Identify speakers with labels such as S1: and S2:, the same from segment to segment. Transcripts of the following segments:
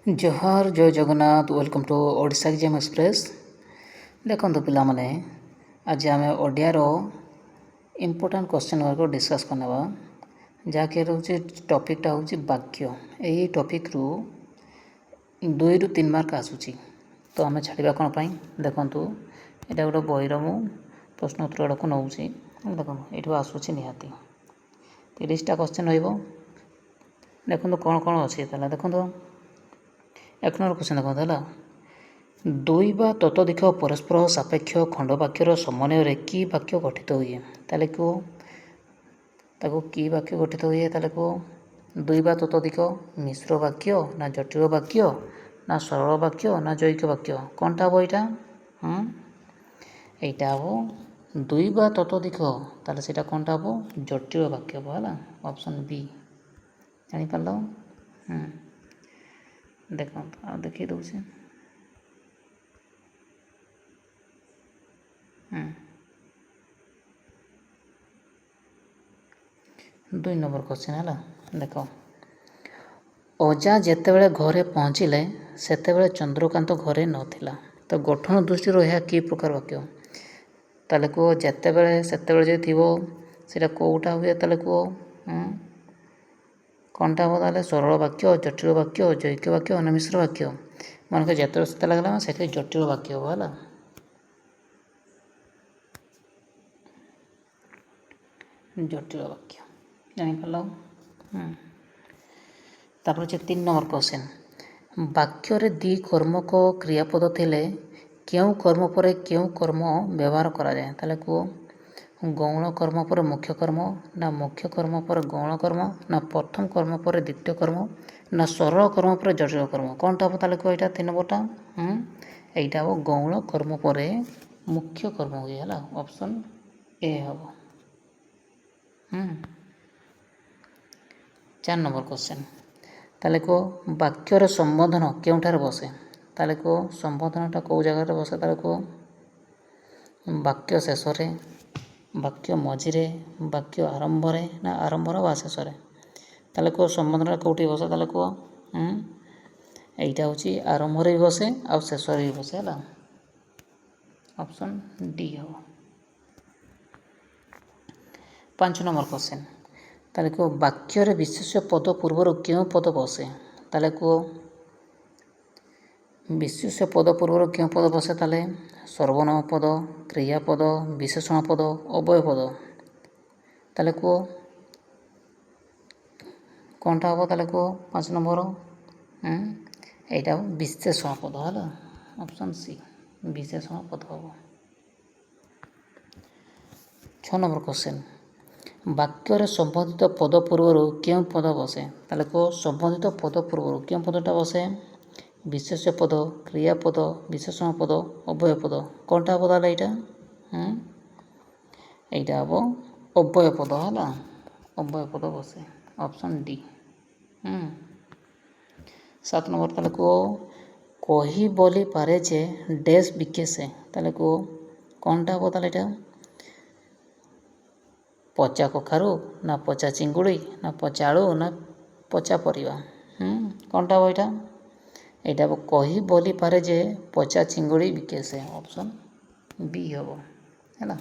S1: ଜୁହାର, ଜୟ Jagannath. Welcome to Odisha Exam Express. ଦେଖନ୍ତୁ ପିଲାମାନେ, ଆଜି ଆମେ ଓଡ଼ିଆର ଇମ୍ପୋର୍ଟାଣ୍ଟ କ୍ୱେଶ୍ଚନ୍ ଗୁଡ଼ିକ ଡିସ୍କସ୍ କରିନେବା, ଯାହାକି ରହୁଛି, ଟପିକ୍ଟା ହେଉଛି ବାକ୍ୟ। ଏହି ଟପିକ୍ରୁ 2ରୁ 3 ମାର୍କ ଆସୁଛି, ତ ଆମେ ଛାଡ଼ିବା କ'ଣ ପାଇଁ? ଦେଖନ୍ତୁ, ଏଇଟା ଗୋଟେ ବହିର ମୁଁ ପ୍ରଶ୍ନ ଉତ୍ତର ଗୁଡ଼ାକୁ ନେଉଛି। ଦେଖନ୍ତୁ, ଏଇଠୁ ଆସୁଛି ନିହାତି 30ଟା କ୍ୱେଶ୍ଚନ୍ ରହିବ। ଦେଖନ୍ତୁ କ'ଣ କ'ଣ ଅଛି। ତାହେଲେ ଦେଖନ୍ତୁ, 1 ନମ୍ବର କ୍ୱେଶ୍ଚନ୍ ଦେଖନ୍ତୁ ହେଲା, ଦୁଇ ବା ତତୋଧିକ ପରସ୍ପର ସାପେକ୍ଷ ଖଣ୍ଡବାକ୍ୟର ସମନ୍ୱୟରେ କି ବାକ୍ୟ ଗଠିତ ହୁଏ? ତାହେଲେ କୁହ, ତାକୁ କି ବାକ୍ୟ ଗଠିତ ହୁଏ? ତାହେଲେ କୁହ, ଦୁଇ ବା ତତୋଧିକ, ମିଶ୍ର ବାକ୍ୟ ନା ଜଟିଳ ବାକ୍ୟ ନା ସରଳ ବାକ୍ୟ ନା ଯୌଗିକ ବାକ୍ୟ? କ'ଣଟା ହେବ ଏଇଟା? ଏଇଟା ହେବ ଦୁଇ ବା ତତୋଧିକ, ତାହେଲେ ସେଇଟା କ'ଣଟା ହେବ? ଜଟିଳ ବାକ୍ୟ ହେବ, ହେଲା, ଅପସନ୍ ବି। ଜାଣିପାରିଲ? ଦେଖନ୍ତୁ, ଆଉ ଦେଖେଇ ଦେଉଛି। 2 ନମ୍ବର କ୍ୱେଶ୍ଚନ୍ ହେଲା, ଦେଖ, ଅଜା ଯେତେବେଳେ ଘରେ ପହଞ୍ଚିଲେ, ସେତେବେଳେ ଚନ୍ଦ୍ରକାନ୍ତ ଘରେ ନଥିଲା। ତ ଗଠନ ଦୃଷ୍ଟିରୁ ଏହା କି ପ୍ରକାର ବାକ୍ୟ? ତାହେଲେ କୁହ, ଯେତେବେଳେ, ସେତେବେଳେ ଯଦି ଥିବ, ସେଇଟା କେଉଁଟା ହୁଏ? ତାହେଲେ କୁହ, କ'ଣଟା ହେବ ତାହେଲେ? ସରଳ ବାକ୍ୟ, ଜଟିଳ ବାକ୍ୟ, ଯୌଗିକ ବାକ୍ୟ ନା ମିଶ୍ର ବାକ୍ୟ? ମନେକର ଯେତେବେଳେ ସେତେବେଳେ ଲାଗିଲା, ସେଠି ଜଟିଳ ବାକ୍ୟ ହେବ, ହେଲା, ଜଟିଳ ବାକ୍ୟ। ଜାଣିପାରିଲ? ତାପରେ ଅଛି 3 ନମ୍ବର କ୍ୱେଶ୍ଚନ୍, ବାକ୍ୟରେ ଦ୍ୱିକର୍ମକ କ୍ରିୟାପଦ ଥିଲେ କେଉଁ କର୍ମ ପରେ କେଉଁ କର୍ମ ବ୍ୟବହାର କରାଯାଏ? ତାହେଲେ କୁହ, ଗୌଣ କର୍ମ ପରେ ମୁଖ୍ୟ କର୍ମ ନା ମୁଖ୍ୟ କର୍ମ ପରେ ଗୌଣ କର୍ମ ନା ପ୍ରଥମ କର୍ମ ପରେ ଦ୍ୱିତୀୟ କର୍ମ ନା ସରଳ କର୍ମ ପରେ ଜଟିଳ କର୍ମ? କ'ଣଟା ହେବ ତାହେଲେ କୁହ ଏଇଟା, 3 ନମ୍ବରଟା? ଏଇଟା ହେବ ଗୌଣ କର୍ମ ପରେ ମୁଖ୍ୟ କର୍ମ ହୁଏ, ହେଲା, ଅପସନ୍ ଏ ହେବ। 4 ନମ୍ବର କ୍ୱେଶ୍ଚନ୍, ତାହେଲେ କୁହ, ବାକ୍ୟର ସମ୍ବୋଧନ କେଉଁଠାରେ ବସେ? ତାହେଲେ କୁହ, ସମ୍ବୋଧନଟା କେଉଁ ଜାଗାରେ ବସେ? ତାହେଲେ କୁହ, ବାକ୍ୟ ଶେଷରେ, ବାକ୍ୟ ମଝିରେ, ବାକ୍ୟ ଆରମ୍ଭରେ ନା ଆରମ୍ଭର ବା ଶେଷରେ? ତାହେଲେ କୁହ, ସମ୍ବୋଧନଟା କେଉଁଠି ବସେ? ତାହେଲେ କୁହ, ଏଇଟା ହେଉଛି ଆରମ୍ଭରେ ବି ବସେ ଆଉ ଶେଷରେ ବି ବସେ, ହେଲା, ଅପସନ୍ ଡି ହେବ। 5 ନମ୍ବର କ୍ୱେଶ୍ଚନ୍, ତାହେଲେ କୁହ, ବାକ୍ୟରେ ବିଶେଷ୍ୟ ପଦ ପୂର୍ବରୁ କେଉଁ ପଦ ବସେ? ତାହେଲେ କୁହ, ବିଶେଷ୍ୟ ପଦ ପୂର୍ବରୁ କେଉଁ ପଦ ବସେ? ତାହେଲେ ସର୍ବନାମ ପଦ, କ୍ରିୟାପଦ, ବିଶେଷଣ ପଦ, ଅବ୍ୟୟ ପଦ। ତାହେଲେ କୁହ, କ'ଣଟା ହେବ? ତାହେଲେ କୁହ, 5 ନମ୍ବର। ଏଇଟା ହେବ ବିଶେଷଣ ପଦ, ହେଲା, ଅପସନ୍ ସି, ବିଶେଷଣ ପଦ ହେବ। 6 ନମ୍ବର କ୍ୱେଶ୍ଚନ୍, ବାକ୍ୟରେ ସମ୍ବନ୍ଧିତ ପଦ ପୂର୍ବରୁ କେଉଁ ପଦ ବସେ? ତାହେଲେ କୁହ, ସମ୍ବନ୍ଧିତ ପଦ ପୂର୍ବରୁ କେଉଁ ପଦଟା ବସେ? ବିଶେଷ୍ୟ ପଦ, କ୍ରିୟାପଦ, ବିଶେଷଣ ପଦ, ଅବ୍ୟୟ ପଦ। କ'ଣଟା ହେବ ତାହେଲେ ଏଇଟା? ଏଇଟା ହେବ ଅବ୍ୟୟ ପଦ, ହେଲା, ଅବ୍ୟୟ ପଦ ବସେ, ଅପସନ୍ ଡି। 7 ନମ୍ବର, ତାହେଲେ କୁହ, କହି ବୋଲି ପାରେ ଯେ ଡେସ୍ ବିକେ ସେ। ତାହେଲେ କୁହ, କ'ଣଟା ହେବ ତାହେଲେ ଏଇଟା? ପଚା କଖାରୁ ନା ପଚା ଚିଙ୍ଗୁଡ଼ି ନା ପଚା ଆଳୁ ନା ପଚା ପରିବା? କ'ଣଟା ହେବ ଏଇଟା? ଏଇଟା ହେବ କହି ବୋଲି ପାରେ ଯେ ପଚା ଚିଙ୍ଗୁଡ଼ି ବିକେ ସେ, ଅପସନ୍ ବି ହେବ, ହେଲା।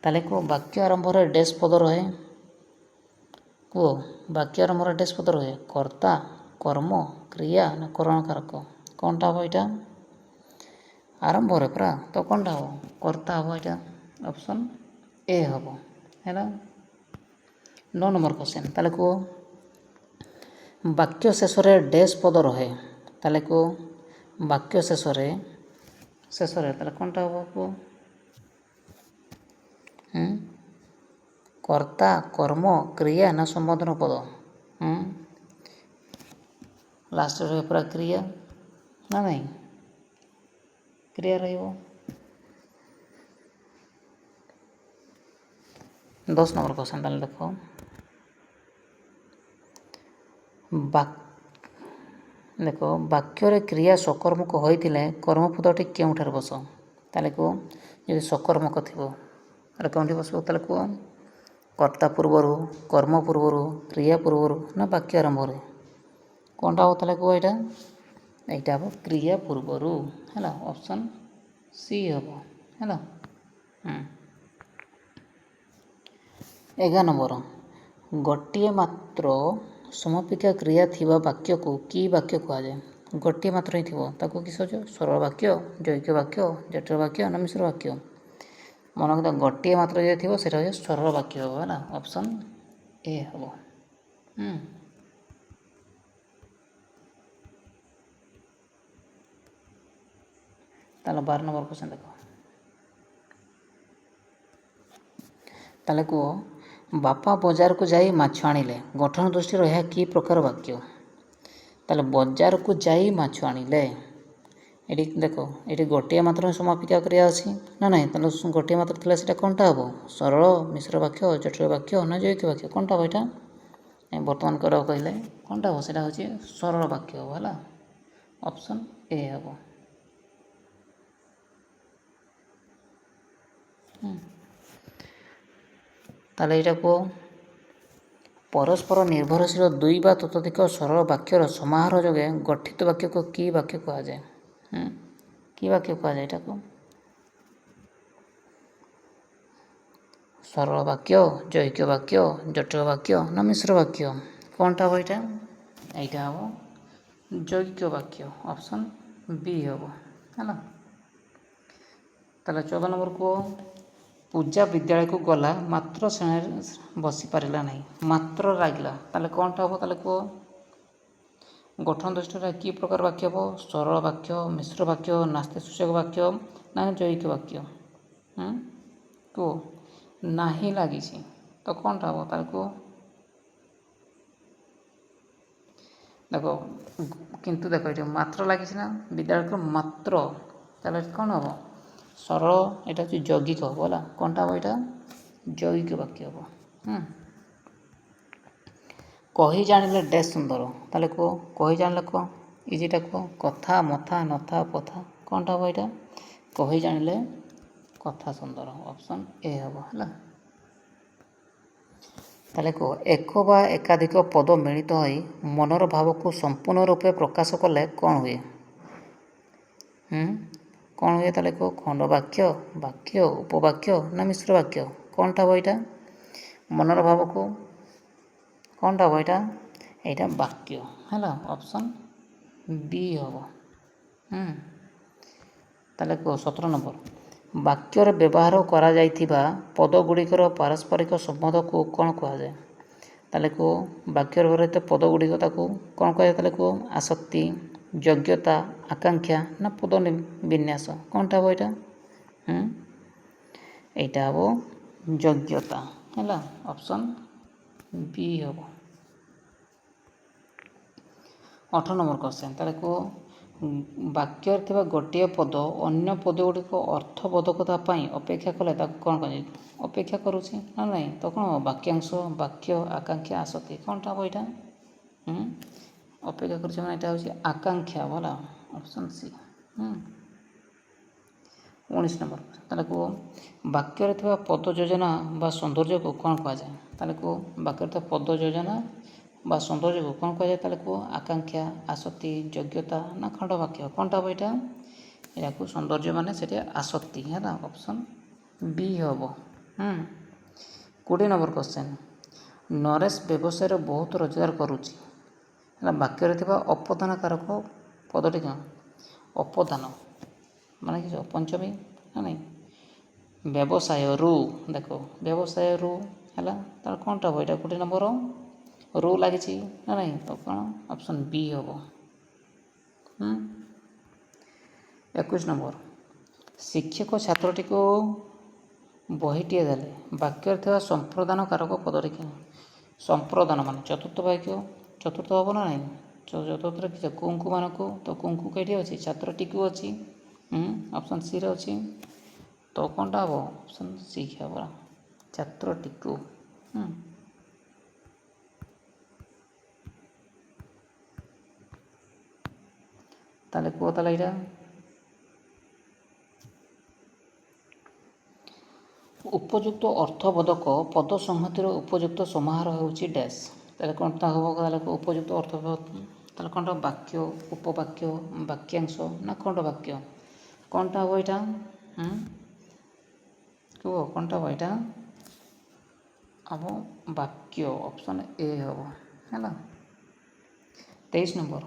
S1: ତାହେଲେ କୁହ, ବାକ୍ୟ ଆରମ୍ଭରେ ଡେସ୍ ପଦ ରହେ। କୁହ, ବାକ୍ୟ ଆରମ୍ଭରେ ଡେସ୍ ପଦ ରହେ? କର୍ତ୍ତା, କର୍ମ, କ୍ରିୟା ନା କରଣ କାରକ? କ'ଣଟା ହେବ ଏଇଟା? ଆରମ୍ଭରେ ପରା, ତ କ'ଣଟା ହେବ? କର୍ତ୍ତା ହେବ ଏଇଟା, ଅପସନ୍ ଏ ହେବ, ହେଲା। 9 ନମ୍ବର କ୍ୱେଶ୍ଚନ୍, ତାହେଲେ କୁହ, ବାକ୍ୟ ଶେଷରେ ଡେସ୍ ପଦ ରହେ। ତାହେଲେ କୁହ, ବାକ୍ୟ ଶେଷରେ, ଶେଷରେ ତାହେଲେ କ'ଣଟା ହେବ କୁହ? କର୍ତ୍ତା, କର୍ମ, କ୍ରିୟା ନା ସମ୍ବୋଧନ ପଦ? ଲାଷ୍ଟରେ ରହିବ ପୁରା କ୍ରିୟା ନା ନାହିଁ? କ୍ରିୟା ରହିବ। 10 ନମ୍ବର କ୍ୱେଶ୍ଚନ୍, ତାହେଲେ ଦେଖ, ଦେଖ, ବାକ୍ୟରେ କ୍ରିୟା ସକର୍ମକ ହୋଇଥିଲେ କର୍ମପଦଟି କେଉଁଠାରେ ବସ? ତାହେଲେ କୁହ, ଯଦି ସକର୍ମକ ଥିବ ତାହେଲେ କେଉଁଠି ବସିବ? ତାହେଲେ କୁହ, କର୍ତ୍ତା ପୂର୍ବରୁ, କର୍ମ ପୂର୍ବରୁ, କ୍ରିୟା ପୂର୍ବରୁ ନା ବାକ୍ୟ ଆରମ୍ଭରେ? କ'ଣଟା ହେବ ତାହେଲେ କୁହ? ଏଇଟା ଏଇଟା ହେବ କ୍ରିୟା ପୂର୍ବରୁ, ହେଲା, ଅପସନ୍ ସି ହେବ, ହେଲା। 11 ନମ୍ବର, ଗୋଟିଏ ମାତ୍ର ସମାପିକା କ୍ରିୟା ଥିବା ବାକ୍ୟକୁ କି ବାକ୍ୟ କୁହାଯାଏ? ଗୋଟିଏ ମାତ୍ର ହିଁ ଥିବ, ତାକୁ କିସ ସରଳ ବାକ୍ୟ, ଯୌଗିକ ବାକ୍ୟ, ଜଟିଳ ବାକ୍ୟ ନା ମିଶ୍ର ବାକ୍ୟ? ମନେ ରଖିଥାଅ, ଗୋଟିଏ ମାତ୍ର ଯଦି ଥିବ ସେଇଟା ହେଉଛି ସରଳ ବାକ୍ୟ ହେବ, ହେଲା, ଅପସନ୍ ଏ ହେବ। ତାହେଲେ 12 ନମ୍ବର କ୍ୱେଶ୍ଚନ୍ ଦେଖ। ତାହେଲେ କୁହ, ବାପା ବଜାରକୁ ଯାଇ ମାଛ ଆଣିଲେ, ଗଠନ ଦୃଷ୍ଟିରୁ ଏହା କି ପ୍ରକାର ବାକ୍ୟ? ତାହେଲେ ବଜାରକୁ ଯାଇ ମାଛ ଆଣିଲେ, ଏଠି ଦେଖ, ଏଠି ଗୋଟିଏ ମାତ୍ର ସମାପିକା କ୍ରିୟା ଅଛି ନା ନାହିଁ? ତାହେଲେ ଗୋଟିଏ ମାତ୍ର ଥିଲା, ସେଇଟା କ'ଣଟା ହେବ? ସରଳ, ମିଶ୍ର ବାକ୍ୟ, ଜଟିଳ ବାକ୍ୟ ନା ଯୌଗିକ ବାକ୍ୟ? କ'ଣଟା ହେବ ଏଇଟା? ବର୍ତ୍ତମାନ କର କହିଲେ କ'ଣଟା ହେବ? ସେଇଟା ହେଉଛି ସରଳ ବାକ୍ୟ ହେବ, ହେଲା, ଅପସନ୍ ଏ ହେବ। ତାହେଲେ ଏଇଟା କୁହ, ପରସ୍ପର ନିର୍ଭରଶୀଳ ଦୁଇ ବା ତତୋଧିକ ସରଳ ବାକ୍ୟର ସମାହାର ଯୋଗେ ଗଠିତ ବାକ୍ୟକୁ କି ବାକ୍ୟ କୁହାଯାଏ? କି ବାକ୍ୟ କୁହାଯାଏ ଏଇଟାକୁ? ସରଳ ବାକ୍ୟ, ଯୌଗିକ ବାକ୍ୟ, ଜଟିଳ ବାକ୍ୟ ନା ମିଶ୍ର ବାକ୍ୟ? କ'ଣଟା ହେବ ଏଇଟା? ଏଇଟା ହେବ ଯୌଗିକ ବାକ୍ୟ, ଅପସନ୍ ବି ହେବ, ହେଲା। ତାହେଲେ 14 ନମ୍ବର କୁହ, ପୂଜା ବିଦ୍ୟାଳୟକୁ ଗଲା ମାତ୍ର ଶ୍ରେଣୀରେ ବସିପାରିଲା ନାହିଁ, ମାତ୍ର ଲାଗିଲା, ତାହେଲେ କ'ଣଟା ହେବ? ତାହେଲେ କୁହ, ଗଠନ ଦୃଷ୍ଟିରୁ କି ପ୍ରକାର ବାକ୍ୟ ହେବ? ସରଳ ବାକ୍ୟ, ମିଶ୍ର ବାକ୍ୟ, ନାସ୍ତି ସୂଚକ ବାକ୍ୟ ନା ଯୌଗିକ ବାକ୍ୟ? କୁହ, ନାହିଁ ଲାଗିଛି ତ କ'ଣଟା ହେବ? ତାହେଲେ କୁହ, ଦେଖ କିନ୍ତୁ ଦେଖ ଏଠି ମାତ୍ର ଲାଗିଛି ନା, ବିଦ୍ୟାଳୟକୁ ମାତ୍ର, ତାହେଲେ କ'ଣ ହେବ? ସରଳ, ଏଇଟା ହେଉଛି ଯୌଗିକ ହେବ, ହେଲା। କ'ଣଟା ହେବ ଏଇଟା? ଯୌଗିକ ବାକ୍ୟ ହେବ। କହି ଜାଣିଲେ ଡେସ୍ ସୁନ୍ଦର। ତାହେଲେ କୁହ, କହି ଜାଣିଲେ କୁହ, ଇଜିଟା କୁହ, କଥା, ମଥା, ନଥା, ପଥା, କ'ଣଟା ହେବ ଏଇଟା? କହି ଜାଣିଲେ କଥା ସୁନ୍ଦର, ଅପସନ୍ ଏ ହେବ, ହେଲା। ତାହେଲେ କୁହ, ଏକ ବା ଏକାଧିକ ପଦ ମିଳିତ ହୋଇ ମନର ଭାବକୁ ସମ୍ପୂର୍ଣ୍ଣ ରୂପେ ପ୍ରକାଶ କଲେ କ'ଣ ହୁଏ? କ'ଣ ହୁଏ ତାହେଲେ କୁହ? ଖଣ୍ଡବାକ୍ୟ, ବାକ୍ୟ, ଉପବାକ୍ୟ ନା ମିଶ୍ର ବାକ୍ୟ? କ'ଣଟା ହେବ ଏଇଟା? ମନର ଭାବକୁ କ'ଣଟା ହେବ ଏଇଟା? ଏଇଟା ବାକ୍ୟ, ହେଲା, ଅପସନ୍ ବି ହେବ। ତାହେଲେ କୁହ, 17 ନମ୍ବର, ବାକ୍ୟରେ ବ୍ୟବହାର କରାଯାଇଥିବା ପଦଗୁଡ଼ିକର ପାରସ୍ପରିକ ସମ୍ବନ୍ଧକୁ କ'ଣ କୁହାଯାଏ? ତାହେଲେ କୁହ, ବାକ୍ୟରେ ବ୍ୟବହୃତ ପଦଗୁଡ଼ିକ ତାକୁ କ'ଣ କୁହାଯାଏ? ତାହେଲେ କୁହ, ଆସକ୍ତି, ଯୋଗ୍ୟତା, ଆକାଂକ୍ଷା ନା ପଦ ବିନ୍ୟାସ? କ'ଣଟା ହେବ ଏଇଟା? ଏଇଟା ହେବ ଯୋଗ୍ୟତା, ହେଲା, ଅପସନ୍ ବି ହେବ। 18 ନମ୍ବର କ୍ୱେଶ୍ଚନ୍, ତାହେଲେ କୁହ, ବାକ୍ୟରେ ଥିବା ଗୋଟିଏ ପଦ ଅନ୍ୟ ପଦଗୁଡ଼ିକ ଅର୍ଥବୋଧକତା ପାଇଁ ଅପେକ୍ଷା କଲେ ତାକୁ କ'ଣ କୁହାଯାଏ? ଅପେକ୍ଷା କରୁଛି ନା ନାହିଁ, ତ କ'ଣ ହେବ? ବାକ୍ୟାଂଶ, ବାକ୍ୟ, ଆକାଂକ୍ଷା, ଆସକ୍ତି? କ'ଣଟା ହେବ ଏଇଟା? ଅପେକ୍ଷା କରୁଛି ମାନେ ଏଇଟା ହେଉଛି ଆକାଂକ୍ଷା ହେବ, ହେଲା, ଅପସନ୍ ସି। 19 ନମ୍ବର, ତାହେଲେ କୁହ, ବାକ୍ୟରେ ଥିବା ପଦ ଯୋଜନା ବା ସୌନ୍ଦର୍ଯ୍ୟକୁ କ'ଣ କୁହାଯାଏ? ତାହେଲେ କୁହ, ବାକ୍ୟରେ ଥିବା ପଦ ଯୋଜନା ବା ସୌନ୍ଦର୍ଯ୍ୟକୁ କ'ଣ କୁହାଯାଏ? ତାହେଲେ କୁହ, ଆକାଂକ୍ଷା, ଆସକ୍ତି, ଯୋଗ୍ୟତା ନା ଖଣ୍ଡବାକ୍ୟ? କ'ଣଟା ହେବ ଏଇଟା? ଏହାକୁ ସୌନ୍ଦର୍ଯ୍ୟ ମାନେ ସେଠି ଆସକ୍ତି, ହେଲା, ଅପସନ୍ ବି ହେବ। 20 ନମ୍ବର କ୍ୱେଶ୍ଚନ୍, ନରେଶ ବ୍ୟବସାୟରେ ବହୁତ ରୋଜଗାର କରୁଛି, ହେଲା, ବାକ୍ୟରେ ଥିବା ଅପଦାନ କାରକ ପଦଟି କ'ଣ? ଅପଦାନ ମାନେ କିଛି ପଞ୍ଚମୀ ନା ନାହିଁ? ବ୍ୟବସାୟରୁ, ଦେଖ, ବ୍ୟବସାୟରୁ ହେଲା, ତାହେଲେ କ'ଣଟା ହେବ ଏଇଟା? 20 ନମ୍ବର, ରୁ ଲାଗିଛି ନା ନାହିଁ, ତ କ'ଣ? ଅପସନ୍ ବି ହେବ। 21 ନମ୍ବର, ଶିକ୍ଷକ ଛାତ୍ରଟିକୁ ବହିଟିଏ ଦେଲେ, ବାକ୍ୟରେ ଥିବା ସମ୍ପ୍ରଦାନ କାରକ ପଦଟି କ'ଣ? ସମ୍ପ୍ରଦାନ ମାନେ ଚତୁର୍ଥ ବାକ୍ୟ, ଚତୁର୍ଥ ହେବ ନା ନାହିଁ? ଚତୁର୍ଥରେ କିଛି କୁଙ୍କୁ ମାନଙ୍କୁ, ତ କୁଙ୍କୁ କେଠି ଅଛି? ଛାତ୍ରଟିକୁ ଅଛି, ଅପସନ୍ ସିରେ ଅଛି, ତ କ'ଣଟା ହେବ? ଅପସନ୍ ସି ହେବ, ଛାତ୍ରଟିକୁ। ତାହେଲେ କୁହ, ତାହେଲେ ଏଇଟା ଉପଯୁକ୍ତ ଅର୍ଥବୋଧକ ପଦ ସଂହତିର ଉପଯୁକ୍ତ ସମାହାର ହେଉଛି ଡ୍ୟାସ୍। ତାହେଲେ କ'ଣଟା ହେବ? ତାହେଲେ ଉପଯୁକ୍ତ ଅର୍ଥ ତାହେଲେ କ'ଣଟା? ବାକ୍ୟ, ଉପବାକ୍ୟ, ବାକ୍ୟାଂଶ ନା ଖଣ୍ଡବାକ୍ୟ? କ'ଣଟା ହେବ ଏଇଟା? କୁହ, କ'ଣଟା ହେବ ଏଇଟା? ହେବ ବାକ୍ୟ, ଅପସନ୍ ଏ ହେବ। ହେଲା। 23 ନମ୍ବର,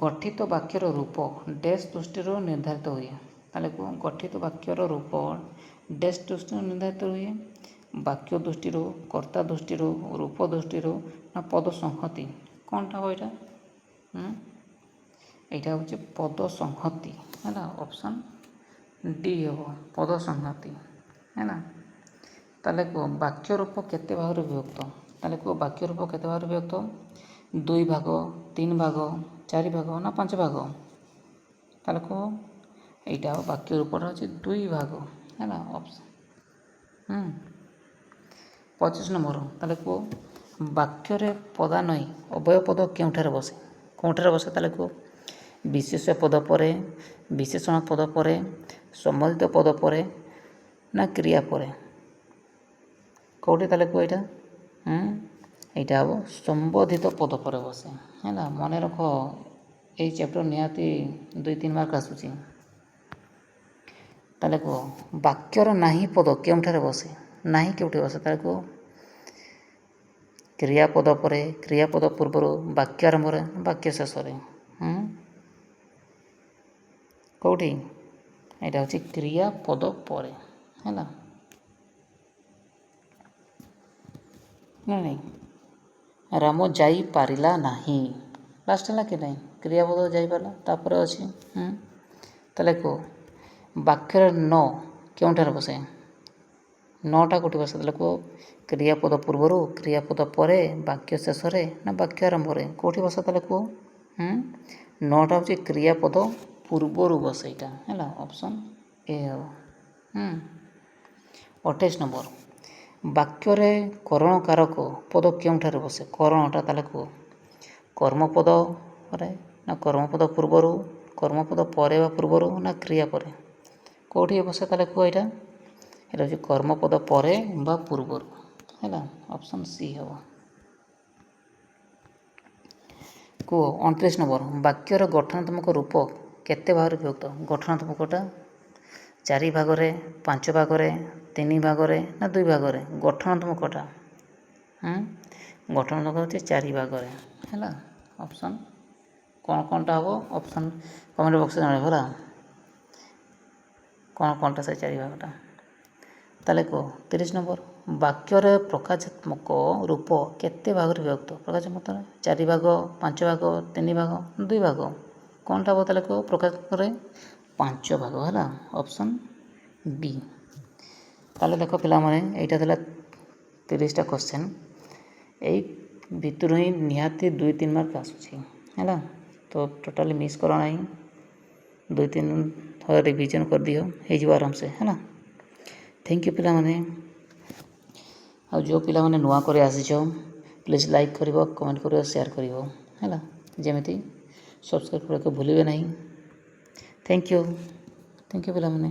S1: ଗଠିତ ବାକ୍ୟର ରୂପ ଡେସ୍ ଦୃଷ୍ଟିରୁ ନିର୍ଦ୍ଧାରିତ ହୁଏ। ତାହେଲେ କୁହ, ଗଠିତ ବାକ୍ୟର ରୂପ ଡେସ୍ ଦୃଷ୍ଟିରୁ ନିର୍ଦ୍ଧାରିତ ହୁଏ। ବାକ୍ୟ ଦୃଷ୍ଟିରୁ, କର୍ତ୍ତା ଦୃଷ୍ଟିରୁ, ରୂପ ଦୃଷ୍ଟିରୁ ନା ପଦ ସଂହତି? କ'ଣଟା ହେବ ଏଇଟା? ଏଇଟା ହେଉଛି ପଦ ସଂହତି। ହେଲା, ଅପସନ୍ ଡି ହେବ, ପଦ ସଂହତି। ହେଲା। ତାହେଲେ କୁହ, ବାକ୍ୟ ରୂପ କେତେ ଭାଗରେ ବିଭକ୍ତ? ତାହେଲେ କୁହ, ବାକ୍ୟ ରୂପ କେତେ ଭାଗରେ ବିଭକ୍ତ? ଦୁଇ ଭାଗ, ତିନି ଭାଗ, ଚାରି ଭାଗ ନା ପାଞ୍ଚ ଭାଗ? ତାହେଲେ କୁହ, ଏଇଟା ହେବ, ବାକ୍ୟ ରୂପଟା ହେଉଛି ଦୁଇ ଭାଗ। ହେଲା, ଅପସନ୍। 25 ନମ୍ବର, ତାହେଲେ କୁହ, ବାକ୍ୟରେ ପଦାନ୍ୱୟୀ ଅବ୍ୟୟ ପଦ କେଉଁଠାରେ ବସେ? କେଉଁଠାରେ ବସେ? ତାହେଲେ କୁହ, ବିଶେଷ୍ୟ ପଦ ପରେ, ବିଶେଷଣ ପଦ ପରେ, ସମ୍ବନ୍ଧିତ ପଦ ପରେ ନା କ୍ରିୟା ପରେ? କେଉଁଠି? ତାହେଲେ କୁହ ଏଇଟା। ଏଇଟା ହେବ ସମ୍ବୋଧିତ ପଦ ପରେ ବସେ। ହେଲା, ମନେ ରଖ, ଏଇ ଚାପ୍ଟର ନିହାତି 2-3 ମାର୍କ ଆସୁଛି। ତାହେଲେ କୁହ, ବାକ୍ୟର ନାହିଁ ପଦ କେଉଁଠାରେ ବସେ? ନାହିଁ କେଉଁଠି ବସେ? ତାହେଲେ କୁହ, କ୍ରିୟାପଦ ପରେ, କ୍ରିୟାପଦ ପୂର୍ବରୁ, ବାକ୍ୟ ଆରମ୍ଭରେ, ବାକ୍ୟ ଶେଷରେ? କେଉଁଠି? ଏଇଟା ହେଉଛି କ୍ରିୟାପଦ ପରେ। ହେଲା ନା ନାଇଁ? ରାମ ଯାଇପାରିଲା ନାହିଁ, ଲାଷ୍ଟ ହେଲା କି ନାହିଁ? କ୍ରିୟାପଦ ଯାଇପାରିଲା ତାପରେ ଅଛି। ତାହେଲେ କୁହ, ବାକ୍ୟରେ ନ କେଉଁଠାରେ ବସେ? ନଟା କେଉଁଠି ବସେ? ତାହେଲେ କୁହ, କ୍ରିୟାପଦ ପୂର୍ବରୁ, କ୍ରିୟାପଦ ପରେ, ବାକ୍ୟ ଶେଷରେ ନା ବାକ୍ୟ ଆରମ୍ଭରେ? କେଉଁଠି ବସେ? ତାହେଲେ କୁହ। ନଟା ହେଉଛି କ୍ରିୟାପଦ ପୂର୍ବରୁ ବସେ ଏଇଟା। ହେଲା, ଅପସନ୍ ଏ ହେବ। 28 ନମ୍ବର, ବାକ୍ୟରେ କରଣକାରକ ପଦ କେଉଁଠାରେ ବସେ? କରଣଟା, ତାହେଲେ କୁହ, କର୍ମପଦରେ ନା କର୍ମପଦ ପୂର୍ବରୁ, କର୍ମପଦ ପରେ ବା ପୂର୍ବରୁ ନା କ୍ରିୟା ପରେ? କେଉଁଠି ବସେ? ତାହେଲେ କୁହ ଏଇଟା। ଏଇଟା ହେଉଛି କର୍ମପଦ ପରେ ବା ପୂର୍ବରୁ। ହେଲା, ଅପସନ୍ ସି ହେବ। କୁହ, 29 ନମ୍ବର, ବାକ୍ୟର ଗଠନାତ୍ମକ ରୂପ କେତେ ଭାଗରେ ବିଭକ୍ତ? ଗଠନାତ୍ମକଟା ଚାରି ଭାଗରେ, ପାଞ୍ଚ ଭାଗରେ, ତିନି ଭାଗରେ ନା ଦୁଇ ଭାଗରେ? ଗଠନାତ୍ମକଟା, ଗଠନାତ୍ମକ ହେଉଛି ଚାରି ଭାଗରେ। ହେଲା, ଅପସନ୍ କ'ଣ କ'ଣଟା ହେବ? ଅପସନ୍ କମେଣ୍ଟ ବକ୍ସରେ ଜଣାଇବ। ହେଲା, କ'ଣ କ'ଣଟା ସେ ଚାରି ଭାଗଟା? ତାହେଲେ କୁହ, 30 ନମ୍ବର, ବାକ୍ୟରେ ପ୍ରକାଶାତ୍ମକ ରୂପ କେତେ ଭାଗରେ ବିଭକ୍ତ? ପ୍ରକାଶାତ୍ମକ ଚାରି ଭାଗ, ପାଞ୍ଚ ଭାଗ, ତିନି ଭାଗ, ଦୁଇ ଭାଗ? କ'ଣଟା ହେବ? ତାହେଲେ କୁହ, ପ୍ରକାଶାତ୍ମକରେ ପାଞ୍ଚ ଭାଗ। ହେଲା, ଅପସନ୍ ବି। ତାହେଲେ ଦେଖ ପିଲାମାନେ, ଏଇଟା ଥିଲା 30ଟା କ୍ୱେଶ୍ଚନ୍। ଏଇ ଭିତରୁ ହିଁ ନିହାତି 2-3 ମାର୍କ ଆସୁଛି। ହେଲା, ତ ଟୋଟାଲି ମିସ୍ କର ନାହିଁ, 2-3 ଥର ରିଭିଜନ୍ କରିଦିଅ, ହେଇଯିବ ଆରାମସେ। ହେଲା, thank you ପିଲାମାନେ। ଆଉ ଯେଉଁ ପିଲାମାନେ ନୂଆ କରି ଆସିଛ, ପ୍ଲିଜ୍ ଲାଇକ୍ କରିବ, କମେଣ୍ଟ କରିବ, ସେୟାର କରିବ। ହେଲା, ଯେମିତି ସବସ୍କ୍ରାଇବ୍ କରିବାକୁ ଭୁଲିବେ ନାହିଁ। Thank you, thank you ପିଲାମାନେ।